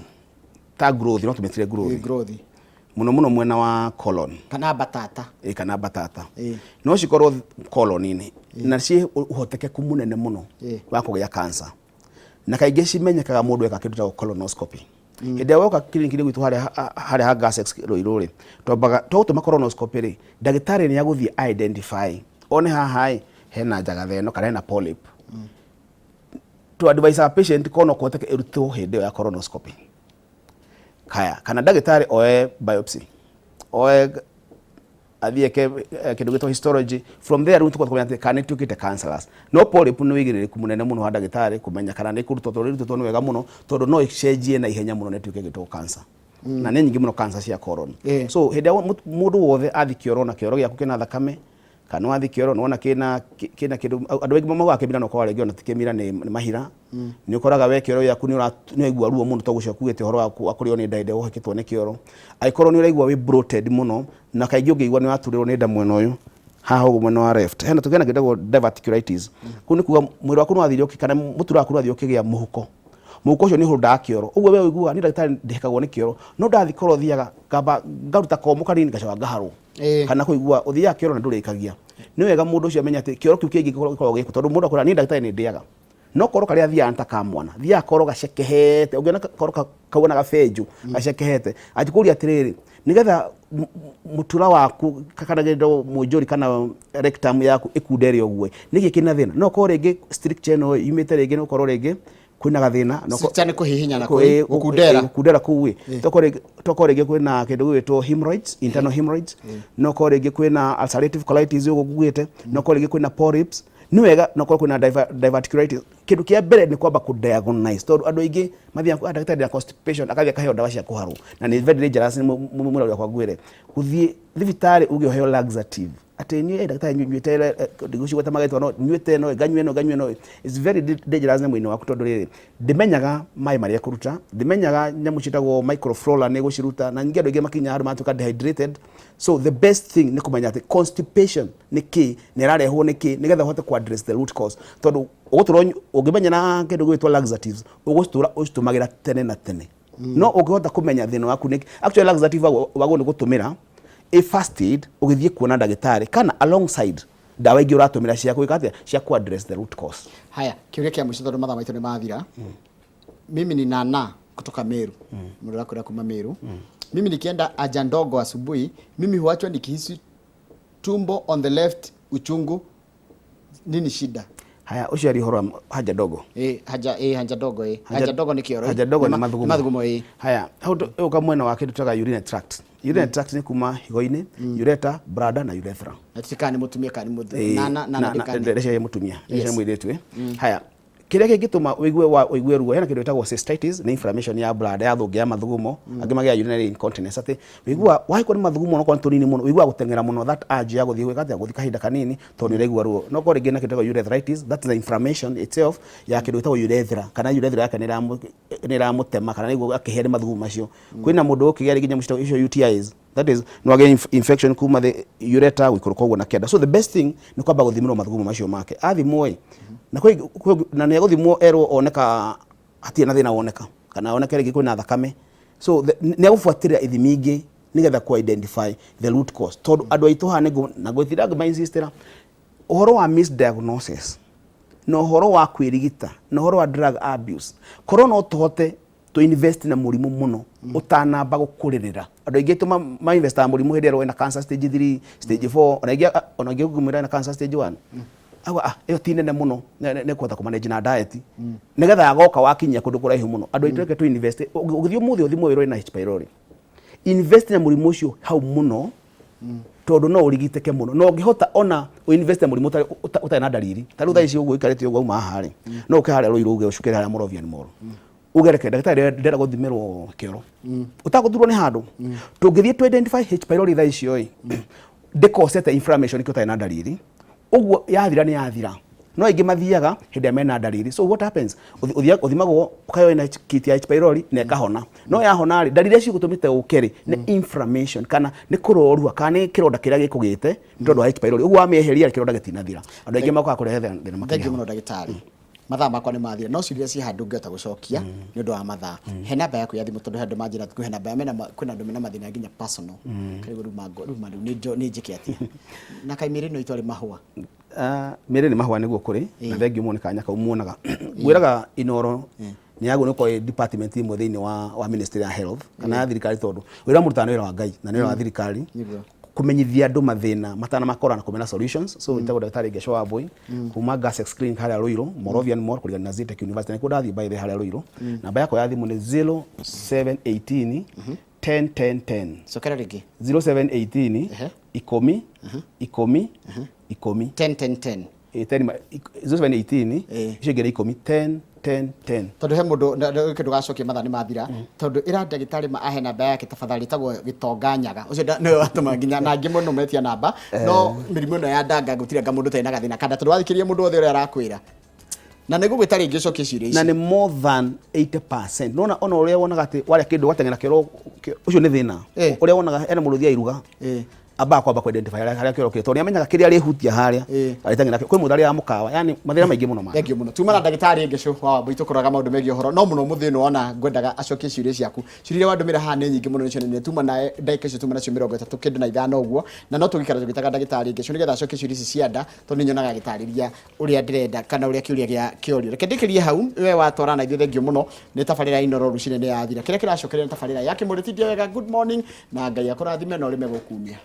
ta growth, no tũmĩtire growth. Growth. Mũno mũno mwena wa colon. Kana batata. Ĩ, kana batata. No cikorwo colon-inĩ na ciĩ ũhotekeku mũnene mũno wa kũgĩa cancer, na kaingĩ cimenyekaga mũndũ eka kĩndũ gĩtagwo colonoscopy. Hĩndĩ ĩrĩa woka kiriniki-inĩ gwitũ harĩa ha Gasex Ruiru rĩ, twambaga twagũtũma colonoscopy rĩ, ndagĩtarĩ nĩ agũthiĩ identify one haha ĩ hena njagatha ĩno kana hena polyp. To advise a patient korwo no kũhoteke ĩrutwo hĩndĩ ĩyo ya colonoscopy. Haya, kana ndagĩtarĩ oe biopsy, oe athiĩ eke kĩndũ gĩtwo histology. From there rĩu tũkahota kũmenya atĩ kana nĩ ĩtuĩkĩte cancerous. No polyp nĩ wĩigĩrĩrĩku mũnene mũno wa ndagĩtarĩ kũmenya kana nĩ ĩkũrutwo, tondũ ĩrutĩtwo nĩ wega mũno, tondũ no ĩcenjie na ihenya mũno na ĩtuĩke gĩtwo cancer. Na nĩ nyingĩ mũno cancer cia colon. So hĩndĩ ĩrĩa mũndũ wothe athiĩ kĩoro na kĩoro gĩaku kĩna thakame, kana wathiĩ kĩoro nĩwona kĩna kĩndũ, andũ aingĩ maugaga kĩmira no ũkorwo rĩngĩ ona ti kĩmira, nĩ mahira. Nĩ ũkoraga we kĩoro gĩaku nĩ ũraigua ruo mũno, tondũ ũcio ũkuĩte ũhoro wa kũrĩo nĩ nda hĩndĩ ĩrĩa ũhĩkĩtwo nĩ kĩoro. Angĩkorwo nĩ ũraigua wĩ bloated mũno, na kaingĩ ũngĩigua nĩ ũraturĩrwo nĩ nda mwena ũyũ, haha ũguo mwena wa left, hena tũkĩona kĩndũ gĩtagwo diverticulitis. Kũu nĩ kuga mwĩrĩ waku nĩ wathire, kana mũtura waku nĩ wathire ũkĩgĩa mũhuko. Mũhuko ũcio nĩ ũhũndaga kĩoro. Ũguo we ũiguaga niĩ ndagĩtarĩ ndĩhĩkagwo nĩ kĩoro, no ndathiĩ korwo thiaga ngamba ngaruta komũ kanini ngacoka ngaharwo. Kana kũigua ũthiaga kĩoro na ndũrĩkagia. Nĩ wega mũndũ ũcio amenye atĩ kĩoro kĩu kĩngĩ gĩkoragwo gĩkũ, tondũ mũndũ akwĩra niĩ ndagĩtarĩ nĩ ndĩaga. No koro karĩa athiaga nĩ ta ka mwana, thiaga koro gacekehete, ũngĩona koro kau na gabenjũ gacekehete, angĩkũria atĩrĩrĩ, nĩgetha mũtura waku kana kĩndũ mũnjũri kana rectum yaku ĩkundere ũguo, nĩkĩ kĩna thĩna? No ũkorwo rĩngĩ stricture ĩno yumĩte rĩngĩ, no ũkorwo rĩngĩ kwĩna gathĩna, no Stricture nĩ kũhihinya na gũkundera. Gũkundera kũu ĩ. Tokorwo rĩngĩ kwĩna kĩndũ gĩgwĩtwo hemorrhoids, internal hemorrhoids, no ũkorwo rĩngĩ kwĩna ulcerative colitis ũguo ngugĩte, no ũkorwo rĩngĩ kwĩna polyps. Nĩ wega no ũkorwo kwĩna diverticulitis. Kĩndũ kĩa mbere nĩ kwamba kũ diagnose, tondũ andũ aingĩ mathiaga kwa ndagĩtarĩ na constipation, akathiĩ akaheo ndawa cia kũharwo, na nĩ very dangerous. Nĩ mũrori wakwa ngwĩre, gũthiĩ thibitarĩ uge ũheo laxative, atĩ niĩ ndagĩtarĩ nyuĩte, ndigũcigweta marĩtwa, no nyuĩte ĩno, nganyua ĩno, nganyua ĩno, it's very dangerous mwĩrĩ-inĩ waku, tondũ rĩrĩ, ndĩmenyaga maĩ marĩa ĩkũruta, ndĩmenyaga nyamũ ciĩtagwo microflora nĩ ĩgũciruta, na ningĩ andũ aingĩ makinya handũ maratuĩka dehydrated. So the best thing nĩ kũmenya atĩ constipation nĩ kĩ na ĩrarehwo nĩ kĩ, nĩgetha ũhote ku address the root cause, tondũ ũgũtũra ũngĩmenya na kĩndũ gĩgwĩtwo laxatives, ũgũtũra ũcitũmagĩra tene na tene. No ũngĩhota kũmenya thĩna waku nĩ actually laxative wagwo nĩ gũtũmĩra ĩ first aid ũgĩthiĩ kuona ndagĩtarĩ, kana alongside ndawa ingĩ ũratũmĩra cia gwĩka atĩa, cia ku address the root cause. Haya, kĩũria kĩa mũico tondũ mathaa maitũ nĩ mathira. Mimi ni Nana kutoka Meru. Mũndũ ũrakwĩra kuma Meru. Mimi nikienda haja ndogo asubuhi, mimi huachwa nikihisi tumbo on the left uchungu. Nini shida? Haya, ũcio ari ũhoro wa haja ndogo. Haja ndogo. Haja ndogo nĩ kĩoro. Haja ndogo nĩ mathugumo. Mathugumo. Haya, hau ũka mwena wa kĩndũ twĩtaga urinary tract. Urinary tract nĩ kuma higo-inĩ, ureter, bladder na urethra. Na tũtikana nĩ mũtumia kana nĩ mũthuri. Nana ndĩkane. Ndĩreciria mũtumia, ndĩreciria mũirĩtu. Haya, kĩrĩa kĩngĩtũma ũigue wa ũigue ruo, hena kĩndũ gĩtagwo cystitis, nĩ inflammation ya bladder, ya thũngĩ ya mathugumo. Angĩ magĩa urinary incontinence, atĩ ũigua wahĩkwo nĩ mathugumo no korwo nĩ tũnini mũno, ũiguaga gũteng'era mũno, that urge ya gũthiĩ gwĩka atĩa, gũthiĩ kahinda kanini tondũ nĩ ũraigua ruo. No korwo rĩngĩ na kĩndũ gĩtagwo urethritis, that's the inflammation itself ya kĩndũ gĩtagwo urethra, kana urethra yake nĩ ĩramũtema, kana nĩguo akĩhĩa nĩ mathugumo macio. Kwĩna mũndũ ũkĩgĩa rĩngĩ nyamũ ciĩtagwo icio UTIs, that is no agĩe infection kuma the ureter gũikũrũka ũguo na kĩanda. So the best thing nĩ kwamba gũthimĩrwo mathugumo macio make. Athimwo ĩ, na na nĩ egũthimwo erwo oneka hatirĩ na thĩna woneka, kana oneke rĩngĩ kwĩna thakame. So nĩ egũbuatĩrĩra ithimi ingĩ nĩgetha ku identify the root cause, tondũ andũ aitũ haha nĩ na ngwĩtira ngĩma-insistĩra ũhoro wa misdiagnosis na ũhoro wa kwĩrigita na ũhoro wa drug abuse. Korwo no tũhote to invest na mũrimũ mũno ũtanamba gũkũrĩrĩra. Andũ aingĩ tũ ma investaga mũrimũ hĩndĩ ĩrĩa wĩna cancer stage 3, stage 4, ona aingĩ ũngĩmwĩra ena cancer stage 1, auga, "Ah, ĩyo ti nene mũno, nĩ kũhota kũ manage na diet," nĩgetha agoka wakinyia kũndũ kũraihu mũno. Andũ aitũ, reke tu invest. Ũgĩthiĩ ũmũthĩ ũthimwo wĩrwo wĩna H pylori, invest na mũrimũ ũcio hau mũno, tondũ no ũrigitĩke mũno. Na ũngĩhota ona ũinvest na mũrimũ ũtarĩ na ndariri, ta rĩu thaa ici ũguo ũikarĩte ũguo auma haha rĩ, no ũke harĩa Rũirũ uge ũcukĩre harĩa Moravian Mall, uge, "Reke ndagĩtarĩ, ndĩrenda gũthimĩrwo kĩoro," ũtagũthurwo nĩ handũ. Tũngĩthiĩ tu identify H pylori thaa icio ĩ, ndĩkosete inflammation kĩ ũtarĩ na ndariri, ũguo yathira nĩ yathira. No aingĩ mathiaga hĩndĩ ĩrĩa mena ndariri. So what happens, ũthimagwo ũkaheo ina kit ya H pylori na ĩkahona. No yahona rĩ, ndariri icio igũtũmĩte ũke rĩ, nĩ inflammation kana nĩ kũrorua kana nĩ kĩronda kĩrĩa gĩkũgĩte nĩ tondũ wa H pylori. Ũguo wamĩeheria, kĩronda gĩtinathira. Andũ aingĩ makoga kũrehe thĩna Thengiũ makĩria. mũno ndagĩtarĩ, mathaa makwa nĩ mathira, no ciũria ciĩ handũ ngĩhota gũcokia nĩ ũndũ wa mathaa. He namba yaku ya thimũ, tondũ he andũ manjĩra kwĩ namba ya mena kwĩna andũ mena mathĩna nginya personal. Karĩu rĩu mango rĩu rĩu nĩ njĩke atĩa na kaĩ mĩrĩ ĩno itũ arĩ mahũa? Ah, mĩrĩ nĩ mahũa nĩguo kũrĩ na thengiũ mũno nĩ kanya kau muonaga. Ngwĩraga Inoro nĩ yagwo nĩ gũkorwo ĩ department ĩmwe thĩinĩ wa ministry ya health kana ya thirikari, tondũ wĩra mũrutaga nĩ wĩra wa Ngai na nĩ wĩra wa thirikari. Kũmenyithia andũ mathĩna matanamakora na kũmena solutions. So njĩtagwo ndagĩtarĩ Ngeco wa Mbui kuma Gasex Clinic harĩa Ruiru, Moravian Mall, kũrigania na Zetech University, nĩkuo ndathiĩ by the way harĩa Ruiru. Namba yakwa ya thimũ nĩ 0718 10 10 10. Cokera rĩngĩ. 0718 10 10 10. 10 10 10. 10 0718. Icio ingĩ nĩ 10 10 10 10. Tondũ he mũndũ kĩndũ gacokia, mathaa nĩ mathira, tondũ ĩra ndagĩtarĩ ma ahe namba yake tafadhali, ĩtagwo Gĩtonga Nyaga, ũcio nĩwe watũma nginya na angĩ mũno metia namba. No mĩrimũ ĩno ya ndanga, gũtirĩ anga mũndũ ũtarĩ na gathĩna kanda, tondũ wathikĩrĩria mũndũ wothe ũrĩa arakwĩra na nĩ ngũgwĩta rĩngĩ ũcokie ciũria Na ici. Nĩ more than 80%. Nona ona ũrĩa wonaga atĩ warĩa kĩndũ ũgateng'era kĩoro, ũcio nĩ thĩna. Ũrĩa wonaga hena mũndũ ũthiaga iruga, ambaga kwamba kũ identify harĩa kĩoro kĩrĩ, tondũ nĩamenyaga kĩrĩa arĩhutia harĩa arĩteng'era kwĩ mũndũ arĩaga mũkawa, yani mathĩna maingĩ mũno ma Thank you mũno. Tuma na ndagĩtarĩ Ngeco wa Wambui, tũkũroraga maũndũ megiĩ ũhoro no mũno mũthĩ ũyũ wona ngwendaga acokie ciũria ciaku. Ciũria iria wandũmĩra haha nĩ nyingĩ mũno, nĩcio nene. Tuma nawe ndagĩka icio tuma nacio 35 ũguo, na no tũgĩikara tũgĩtaga ndagĩtarĩ Ngeco nĩgetha acokie ciũria ici cia nda, tondũ nĩ nyonaga agĩtarĩria ũrĩa ndĩrenda kana ũrĩa kĩũria gĩa kĩorio. Reke ndĩkĩrie hau. We watwara na ithuĩ, thengiũ mũno. Nĩ tabarĩra ya Inooro Rũcinĩ nĩ yathira. Kĩrĩa kĩracokeria nĩ tabarĩra ya Kĩmũrĩ. Tindia wega, good morning, na Ngai akũrathime na ũrĩme gũkumia.